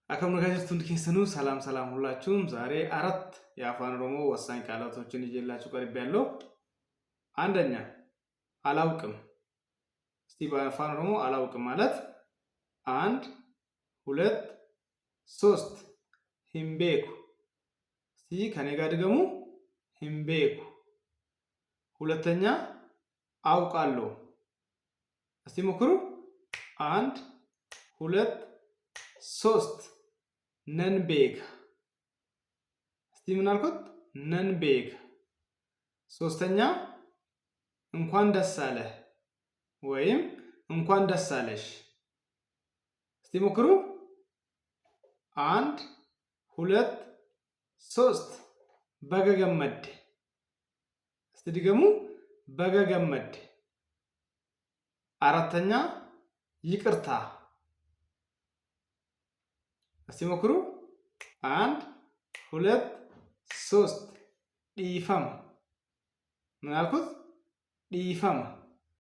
Akkam nagaa jirtu hundi keessanuu ሰላም ሰላም ሁላችሁም። ዛሬ አራት የአፋን ኦሮሞ ወሳኝ ቃላቶችን ይዤላችሁ ቀርቤያለሁ። አንደኛ አላውቅም። እስቲ በአፋን ኦሮሞ አላውቅም ማለት አንድ፣ ሁለት፣ ሶስት። Hin beeku። እስቲ ከኔ ጋር ድገሙ። Hin beeku። ሁለተኛ አውቃለሁ። እስቲ ሞክሩ። አንድ፣ ሁለት፣ ሶስት። Nan beeka። እስቲ ምን አልኩት? Nan beeka። ሶስተኛ እንኳን ደስ አለህ ወይም እንኳን ደስ አለሽ። እስቲ ሞክሩ። አንድ፣ ሁለት፣ ሶስት። Baga gammadde። እስቲ ድገሙ። Baga gammadde። አራተኛ ይቅርታ። እስቲ ሞክሩ። አንድ፣ ሁለት፣ ሶስት። Dhiifama። ምን አልኩት? Dhiifama።